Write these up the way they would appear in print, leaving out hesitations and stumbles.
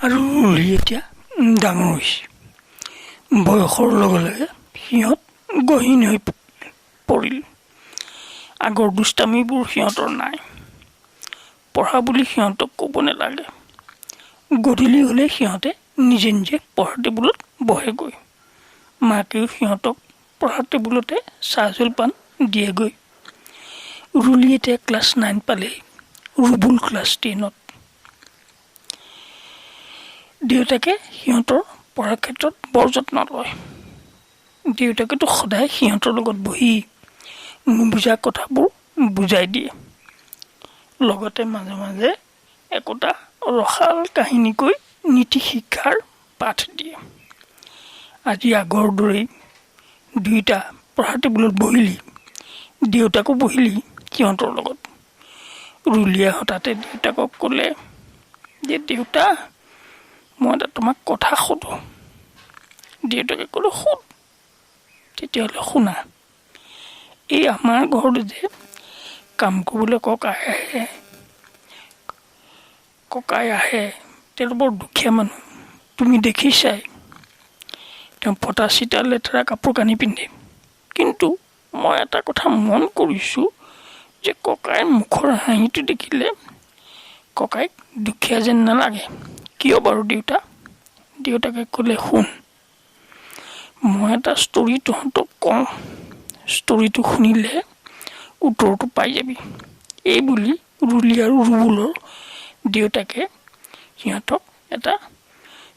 আৰু ৰুলি এতিয়া ডাঙৰ হৈছে। বয়সৰ লগে লগে সিহঁত গহীন হৈ পৰিল। আগৰ দুষ্টামিবোৰ সিহঁতৰ নাই। পঢ়া বুলি সিহঁতক ক'ব নালাগে। গধূলি হ'লে সিহঁতে নিজে নিজে পঢ়া টেবুলত বহেগৈ। মাকেও সিহঁতক পঢ়া টেবুলতে চাহ জলপান দিয়েগৈ। ৰুলি এতিয়া ক্লাছ 9 পালেই, ৰুবুল ক্লাছ 10ত। দেউতাকে সিহঁতৰ পঢ়াৰ ক্ষেত্ৰত বৰ যত্ন লয়। দেউতাকেতো সদায় সিহঁতৰ লগত বহি নুবুজা কথাবোৰ বুজাই দিয়ে, লগতে মাজে মাজে একোটা ৰসাল কাহিনী কৈ নীতি শিক্ষাৰ পাঠ দিয়ে। আজি আগৰ দৰেই দুয়োটা পঢ়া টেবুলত বহিলি, দেউতাকো বহিলি সিহঁতৰ লগত। ৰুলিয়ে হঠাতে দেউতাকক ক'লে যে দেউতা, মই এটা তোমাক কথা সোধোঁ। দেউতাকে ক'লে, সোধ। তেতিয়াহ'লে শুনা, এই আমাৰ ঘৰত যে কাম কৰিবলৈ ককাই আহে, তেওঁ বৰ দুখীয়া মানুহ, তুমি দেখিছাই। তেওঁ ফটা চিটা লেতেৰা কাপোৰ কানি পিন্ধে। কিন্তু মই এটা কথা মন কৰিছোঁ যে ককাইৰ মুখৰ হাঁহিটো দেখিলে ককাইক দুখীয়া যেন নালাগে। কিয় বাৰু দেউতা? দেউতাকে ক'লে, শুন, মই এটা ষ্টৰি তহঁতক কওঁ, ষ্টৰিটো শুনিলে উত্তৰটো পাই যাবি। এই বুলি ৰুলি আৰু ৰুবুলৰ দেউতাকে সিহঁতক এটা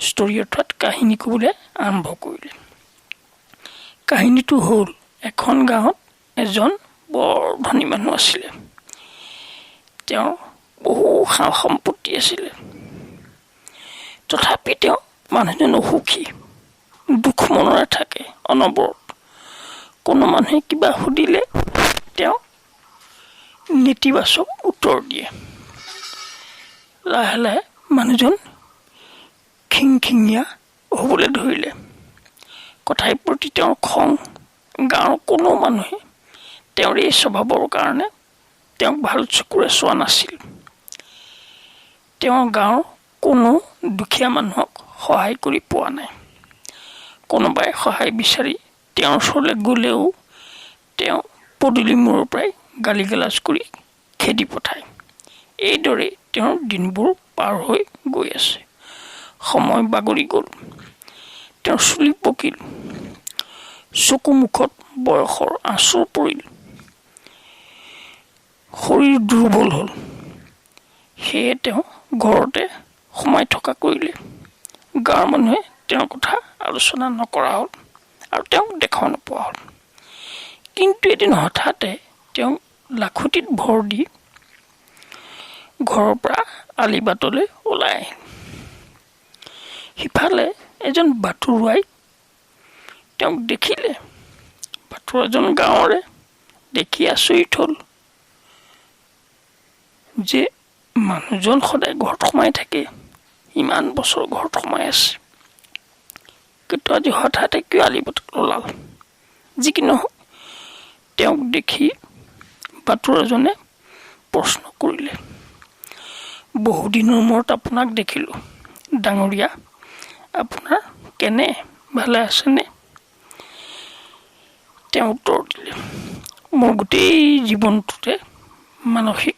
ষ্টৰি অৰ্থাৎ কাহিনী ক'বলৈ আৰম্ভ কৰিলে। কাহিনীটো হ'ল, এখন গাঁৱত এজন বৰ ধনী মানুহ আছিলে। তেওঁৰ বহু সা সম্পত্তি আছিলে। তথাপি তেওঁ মানুহজন অসুখী, দুখ মনৰে থাকে অনবৰত। কোনো মানুহে কিবা সুধিলে তেওঁ নেতিবাচক উত্তৰ দিয়ে। লাহে লাহে মানুহজন খিংখিঙীয়া হ'বলৈ ধৰিলে। কথাই প্ৰতি তেওঁৰ খং। গাঁৱৰ কোনো মানুহে তেওঁৰ এই স্বভাৱৰ কাৰণে তেওঁক ভাল চকুৰে চোৱা নাছিল। তেওঁ গাঁৱৰ কোনো দুখীয়া মানুহক সহায় কৰি পোৱা নাই। কোনোবাই সহায় বিচাৰি তেওঁৰ ওচৰলৈ গ'লেও তেওঁ পদূলি মূৰৰ পৰাই গালি গালাজ কৰি খেদি পঠায়। এইদৰেই তেওঁৰ দিনবোৰ পাৰ হৈ গৈ আছে। সময় বাগৰি গ'ল। তেওঁৰ চুলি পকিল, চকু মুখত বয়সৰ আঁচোৰ পৰিল, শৰীৰ দুৰ্বল হ'ল। সেয়ে তেওঁ ঘৰতে সোমাই থকা কৰিলে। গাঁৱৰ মানুহে তেওঁৰ কথা আলোচনা নকৰা হ'ল আৰু তেওঁক দেখাও নোপোৱা হ'ল। কিন্তু এদিন হঠাতে তেওঁ লাখুটিত ভৰ দি ঘৰৰ পৰা আলি বাটলৈ ওলাই আহিল। সিফালে এজন বাটৰুৱাই তেওঁক দেখিলে। বাটৰুৱাজন গাঁৱৰে। দেখি আচৰিত হ'ল যে মানুহজন সদায় ঘৰত সোমাই থাকে, ইমান বছৰ ঘৰত সোমাই আছে, কিন্তু আজি হঠাতে কিয় আলি বাটত ওলাল? যি কি নহওক, তেওঁক দেখি বাটৰুৱাজনে প্ৰশ্ন কৰিলে, বহুদিনৰ মূৰত আপোনাক দেখিলোঁ ডাঙৰীয়া, আপোনাৰ কেনে, ভালে আছেনে? তেওঁ উত্তৰ দিলে, মই গোটেই জীৱনটোতে মানসিক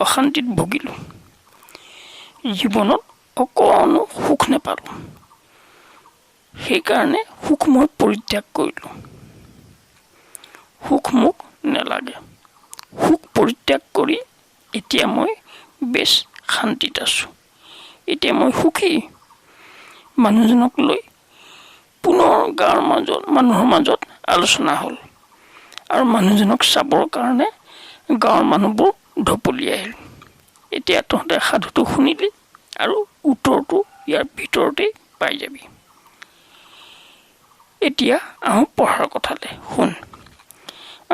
অশান্তিত ভুগিলোঁ, জীৱনত অকণো সুখ নাপালোঁ। সেইকাৰণে সুখ মই পৰিত্যাগ কৰিলোঁ। সুখ মোক নেলাগে। সুখ পৰিত্যাগ কৰি এতিয়া মই বেছ শান্তিত আছোঁ। এতিয়া মই সুখী। মানুহজনক লৈ পুনৰ গাঁৱৰ মাজত মানুহৰ মাজত আলোচনা হ'ল আৰু মানুহজনক চাবৰ কাৰণে গাঁৱৰ মানুহবোৰ ঢপলি আহিল। এতিয়া তহঁতে সাধুটো শুনিলি আৰু উত্তৰটো ইয়াৰ ভিতৰতেই পাই যাবি। এতিয়া আহোঁ পঢ়াৰ কথালৈ। শুন,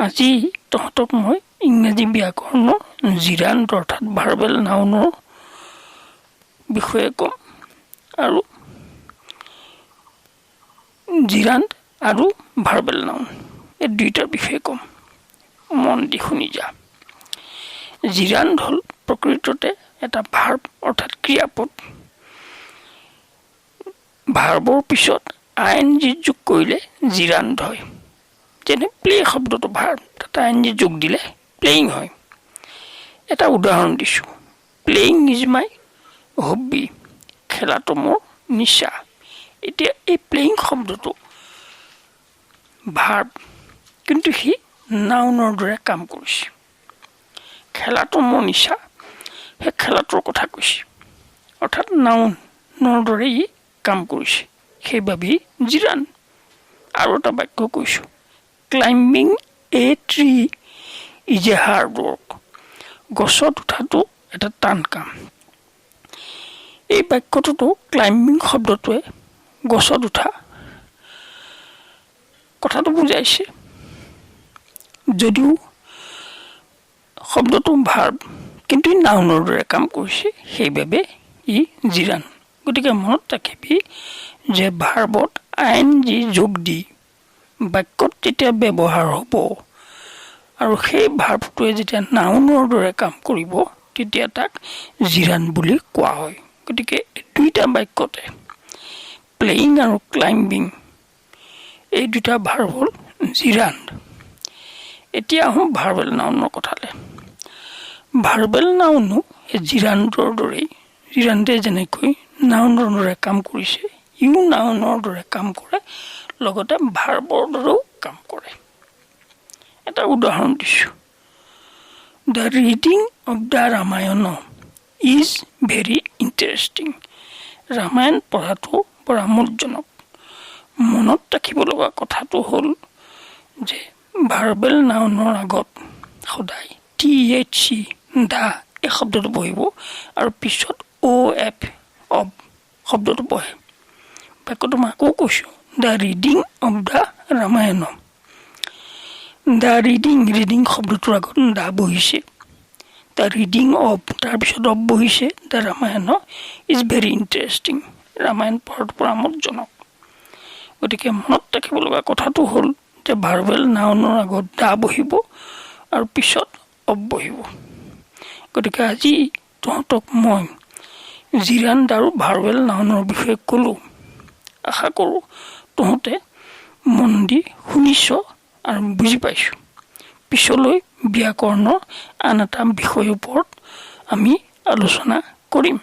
আজি তহঁতক মই ইংৰাজী ব্যাকৰণৰ জিৰাণ্ড অৰ্থাৎ ভাৰ্বেল নাউনৰ বিষয়ে ক'ম আৰু জিৰাণ্ড আৰু ভাৰ্বেল নাউন এই দুয়োটাৰ বিষয়ে ক'ম। মন দি শুনি যা। জিৰাণ্ড হ'ল প্ৰকৃততে এটা ভাৰ্ব অৰ্থাৎ ক্ৰিয়াপদ। ভাৰ্বৰ পিছত আই এন জি যোগ কৰিলে জিৰাণ্ড হয়। যেনে প্লে শব্দটো ভাৰ্ব, তাত আই এন জি যোগ দিলে প্লেয়িং হয়। এটা উদাহৰণ দিছোঁ। Playing is my hobby. খেলাটো মোৰ নিচা। এতিয়া এই প্লেয়িং শব্দটো ভাৰ্ব, কিন্তু সি নাউনৰ দৰে কাম কৰিছে। খেলাটো মোৰ নিচা, সেই খেলাটোৰ কথা কৈছে, অৰ্থাৎ নাউনৰ দৰে ই কাম কৰিছে, সেইবাবেই জিৰাণ্ড। আৰু এটা বাক্য কৈছোঁ। Climbing a tree is a hard work. গছত উঠাটো এটা টান কাম। এই বাক্যটোতো ক্লাইম্বিং শব্দটোৱে গছত উঠা কথাটো বুজাইছে। যদিও শব্দটো ভাৰ্ব, কিন্তু ই নাউনৰ দৰে কাম কৰিছে, সেইবাবে ই জিৰাণ্ড। গতিকে মনত ৰাখিবি যে ভাৰ্বত আই এন জি যোগ দি বাক্যত যেতিয়া ব্যৱহাৰ হ'ব আৰু সেই ভাৰ্বটোৱে যেতিয়া নাউনৰ দৰে কাম কৰিব, তেতিয়া তাক জিৰাণ্ড বুলি কোৱা হয়। গতিকে দুইটা বাক্যতে প্লেয়িং আৰু ক্লাইম্বিং, এই দুটা ভাৰ্ব হ'ল জিৰাণ্ড। এতিয়া আহোঁ ভাৰ্বেল নাউনৰ কথালৈ। ভাৰ্বেল নাউনো এই জিৰাণ্ডৰ দৰেই। জিৰাণ্ডে যেনেকৈ নাউনৰ দৰে কাম কৰিছে, ইও নাউনৰ দৰে কাম কৰে, লগতে ভাৰ্বৰ দৰেও কাম কৰে। এটা উদাহৰণ দিছোঁ। The reading of the Ramayana is very interesting. Ramayana পঢ়াটো বৰ আমোদজনক। মনত ৰাখিব লগা কথাটো হ'ল যে ভাৰ্বেল নাউনৰ আগত সদায় টি এইচ ই, দা, এই শব্দটো বহিব আৰু পিছত অ' এফ, অফ শব্দটো বহে। বাক্যটো মই আকৌ কৈছোঁ। The reading of the Ramayana. The reading, reading শব্দটোৰ আগত দা বহিছে। The reading of, তাৰপিছত অফ বহিছে। The Ramayana is very interesting. Ramayana পঢ়াটো বৰ আমোদজনক। গতিকে মনত ৰাখিব লগা কথাটো হ'ল যে ভাৰ্বেল নাউনৰ আগত দা বহিব আৰু পিছত অফ বহিব। গতিকে আজি তহঁতক মই জিৰাণ্ড আৰু ভাৰ্বেল নাউনৰ বিষয়ে ক'লোঁ। আশা কৰোঁ তহঁতে মন দি শুনিছ আৰু বুজি পাইছ। পিছলৈ ব্যাকৰণৰ আন এটা বিষয়ৰ ওপৰত আমি আলোচনা কৰিম।